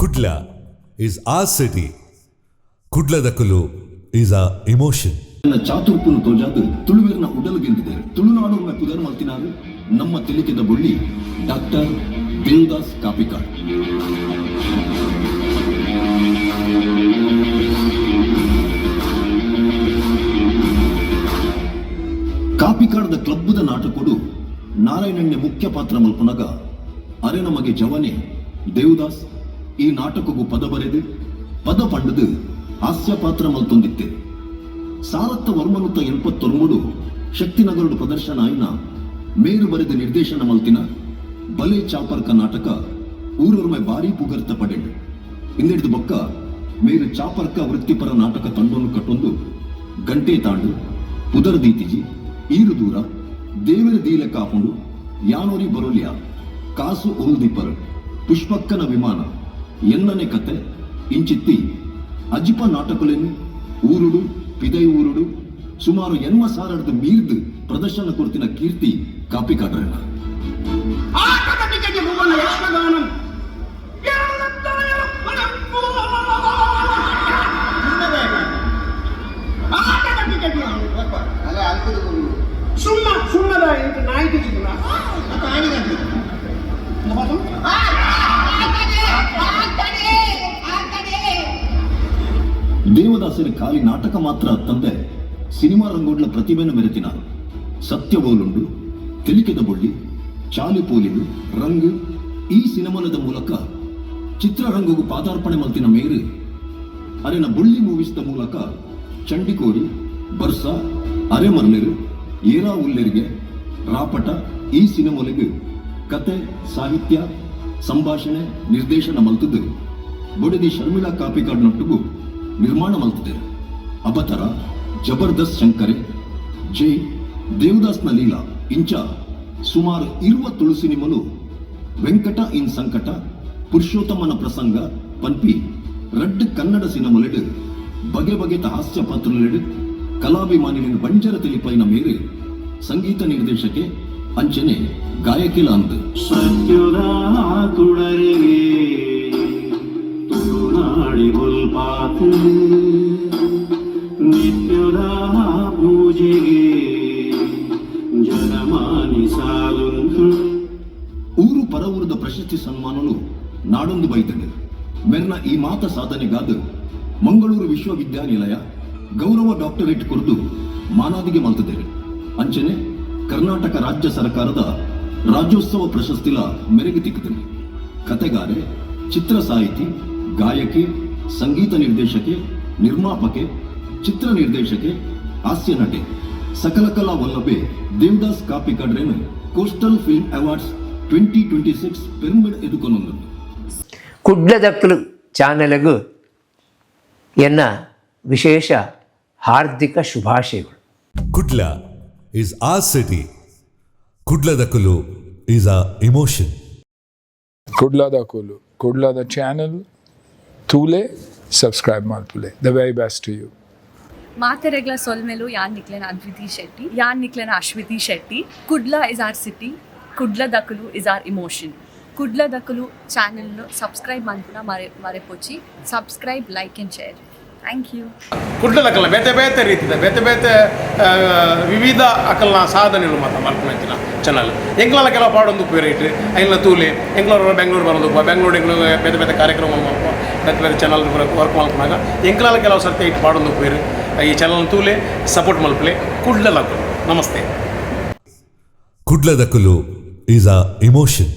Kudla is our city. Kudladakulu is our emotion. ಚಾತುರ್ಪುನು ತೋಜಾದ್ ತುಳುವೆರ್ನ ಉಡಲು ಗೆಂದಿದೆ. ತುಳುನಾಡೊರ್ಮೆ ಪುದರ್ ಮಲ್ತಿನಾರು ನಮ್ಮ ತೆಲಿಕೆದ ಬೊಳ್ಳಿ doctor Devadas Kapikad. ಕಾಪಿಕಾಡ್ದ ಕ್ಲಬ್ಬುದ ನಾಟಕೊಡು ನಾರಾಯಣಣ್ಯ ಮುಖ್ಯ ಪಾತ್ರ ಮಲ್ಪುನಗ ಅರೆ ನಮಗೆ ಜವನೆ ದೇವದಾಸ್ ಈ ನಾಟಕಗೂ ಪದ ಬರೆದು, ಪದ ಪಂಡದು ಹಾಸ್ಯ ಪಾತ್ರ ಮಲ್ತೊಂದಿತ್ತೆ. ಸಾರತ್ತ ವರ್ಮನುತ 89ಡು ಶಕ್ತಿನಗರಡು ಪ್ರದರ್ಶನ ಆಯಿನ ಮೇರು ಬರೆದ ನಿರ್ದೇಶನ ಮಲ್ತಿನ ಬಲೆ ಚಾಪರ್ಕ ನಾಟಕ ಊರೊರ್ಮೆ ಬಾರಿ ಪುಗರ್ತ ಪಡೆಂಡು. ಇಂದೆಡ್ದು ಬೊಕ್ಕ ಮೇರು ಚಾಪರ್ಕ ವೃತ್ತಿಪರ ನಾಟಕ ತಂಡೊನು ಕಟ್ಟೊಂದು ಗಂಟೆ ತಾಂಡು, ಪುದರ್ ದೀತಿಜಿ, ಈರು ದೂರ, ದೇವರ ದೀಲ ಕಾಪುಂಡು, ಯಾನೋರಿ ಬರೋಲಿಯ, ಕಾಸು ಓಲ್ದಿಪ್ಪರು, ಪುಷ್ಪಕ್ಕನ ವಿಮಾನ, ಎನ್ನನೆ ಕತೆ ಇಂಚಿತ್ತಿ ಅಜಿಪ ನಾಟಕಲೇನು ಊರುಡು ಪಿದೈ ಊರುಡು ಸುಮಾರು ಎನ್ಮ ಸಾರಡ್ದು ಮೀರ್ದು ಪ್ರದರ್ಶನ ಕೊರ್ತಿನ ಕೀರ್ತಿ ಕಾಪಿಕಾಡ್ರೆನ. ಆಟದ ಟಿಕೆಟ್ ಭುವನ ಯಕ್ಷಗಾನಂ. ಆಟದ ಟಿಕೆಟ್ ಸುಮ್ಮ ಸುಮ್ಮದ ಇಂತ ನಾಯಿ ಟಿಚಿಗುಲ. ದೇವದಾಸರ ಖಾಲಿ ನಾಟಕ ಮಾತ್ರ ತಂದೆ ಸಿನಿಮಾ ರಂಗೋಡ್ಲ ಪ್ರತಿಭೆನ ಮೆರೆತಿನಾರು. ಸತ್ಯ ಓಲುಂಡು, ತೆಲಿಕೆದ ಬೊಳ್ಳಿ, ಚಾಲಿ ಪೋಲಿಲು, ರಂಗು ಈ ಸಿನಿಮಾದ ಮೂಲಕ ಚಿತ್ರರಂಗಗೂ ಪಾದಾರ್ಪಣೆ ಮಲ್ತಿನ ಮೇರು ಅರೆನ ಬೊಳ್ಳಿ ಮೂವೀಸ್ದ ಮೂಲಕ ಚಂಡಿಕೋರಿ, ಬರ್ಸ, ಅರೆಮರ್ಲೆರು, ಏರಾ ಉಲ್ಲೆರಿಗೆ, ರಾಪಟ ಈ ಸಿನಿಮೊಲೆಗ್ ಕತೆ, ಸಾಹಿತ್ಯ, ಸಂಭಾಷಣೆ, ನಿರ್ದೇಶನ ಮಲ್ತದ್ದು ಬೊಡೆದಿ ಶರ್ಮಿಳಾ ಕಾಪಿಕಾಡ್ನೊಟ್ಟುಗು ನಿರ್ಮಾಣ ಮಲ್ತದೇರು. ಅಬತರ, ಜಬರ್ದಸ್ತ್ ಶಂಕರೆ, ಜೈ, ದೇವದಾಸ್ನ ಲೀಲಾ ಇಂಚ ಸುಮಾರು 20 ತುಳು ಸಿನಿಮಲು, ವೆಂಕಟ ಇನ್ ಸಂಕಟ, ಪುರುಷೋತ್ತಮನ ಪ್ರಸಂಗ ಪನ್ಪಿ ರಡ್ಡ್ ಕನ್ನಡ ಸಿನಿಮಲೆಡು ಬಗೆ ಬಗೆತ ಹಾಸ್ಯ ಪಾತ್ರಲೆಡು ಕಲಾಭಿಮಾನಿಲಿನ ಬಂಜರ ತಿಳಿಪೈನ ಮೇರೆ ಸಂಗೀತ ನಿರ್ದೇಶಕೆ ಅಂಚನೆ ಗಾಯಕಿಲ ಅಂದ್. ಸತ್ಯದ ತುಡರಿಗೆ ತುಳುನಾಡಿ ಬೊಲ್ಪಾತು, ನಿತ್ಯದ ಪೂಜೆಗೆ ಜನಮಾನಿ ಸಾಲುಂತು. ಊರು ಪರವೂರದ ಪ್ರಶಸ್ತಿ ಸನ್ಮಾನಲು ನಾಡೊಂದು ಬೈತಂಡು. ಮೆರ್ನ ಈ ಮಾತ ಸಾಧನೆಗಾದ ಮಂಗಳೂರು ವಿಶ್ವವಿದ್ಯಾನಿಲಯ ಗೌರವ ಡಾಕ್ಟರೇಟ್ ಕೊರ್ದು ಮಾನಾದಿಗೆ ಮಲ್ತದೇರು. ಅಂಚನೆ ಕರ್ನಾಟಕ ರಾಜ್ಯ ಸರ್ಕಾರದ ರಾಜ್ಯೋತ್ಸವ ಪ್ರಶಸ್ತಿಲ ಮೆರುಗು ತಿಕ್ಕುತ್ತದೆ. ಕತೆಗಾರೆ, ಚಿತ್ರ ಸಾಹಿತಿ, ಗಾಯಕಿ, ಸಂಗೀತ ನಿರ್ದೇಶಕೆ, ನಿರ್ಮಾಪಕೆ, ಚಿತ್ರ ನಿರ್ದೇಶಕೆ, ಹಾಸ್ಯ ನಟೆ, ಸಕಲ ಕಲಾ ವಲ್ಲಭೆ ದೇವದಾಸ್ ಕಾಪಿಕಾಡ್ರೇನು ಕೋಸ್ಟಲ್ ಫಿಲ್ಮ್ ಅವಾರ್ಡ್ಸ್ 2026 ಪೆರ್ಮೆಡ್ ಎದುಕೊನೊಂದು. ಕುಡ್ಲದಕ್ಕಲು ಚಾನೆಲ್ಗೂ ಎನ್ನ ವಿಶೇಷ ಹಾರ್ದಿಕ ಶುಭಾಶಯಗಳು. Kudla is our city. Kudladakulu is our emotion. Kudladakulu, Kudlada channel, ತೂಲೆ, subscribe ಮಲ್ಪುಲೆ. The very best to you. ಮಾತೆರೆಗ್ಲ ಸೊಲ್ಮೆಲು. ಯಾನ್ ನಿಕ್ಲೆನ ಅದ್ವಿತಿ ಶೆಟ್ಟಿ, ಯಾನ್ ನಿಕ್ಲೆನ Ashwithi Shetty. Kudla is our city. Kudladakulu is our emotion. Kudladakulu channel subscribe ಮನ್ಪುನ ಮರೆ ಮರೆಪೊಚ್ಚಿ. Subscribe, like and share. Thank you. ಕುಡ್ಲದಕಲ್ನ ಬೇತೆ ಬೇತೆ ರೀತಿದ ಬೇತೆ ಬೇತೆ ವಿವಿಧ ಅಕಲ್ನ ಸಾಧನೆಗಳು ಮಾತ ಮಲ್ಪುನಂಚಿನ ಚಾನಲ್. ಎಂಕ್ಲಲ ಕೆಲವು ಪಾಡೊಂದು ರೇಟ್ ಐನ ತೂಲೆ. ಎಂಕ್ಲ ಬೆಂಗಳೂರು ಬರೋದು, ಬೆಂಗಳೂರು ಎಂಕ್ಲು ಬೇತೆ ಬೇತೆ ಕಾರ್ಯಕ್ರಮ ಮಲ್ಪ, ಬೇತೆ ಬೇತೆ ಚಾನಲ್ ವರ್ಕ್ ಮಲ್ಪನಾಗ ಎಂಕ್ಲಲ ಕೆಲವು ಸರ್ತಿ ಇಟ್ಟು ಪಾಡೊಂದು ಪೇರು. ಈ ಚಾನಲ್ ತೂಲೆ, ಸಪೋರ್ಟ್ ಮಲ್ಪಲೆ. ಕುಡ್ಲದಕುಲು, ನಮಸ್ತೆ. Kudladakulu is our emotion.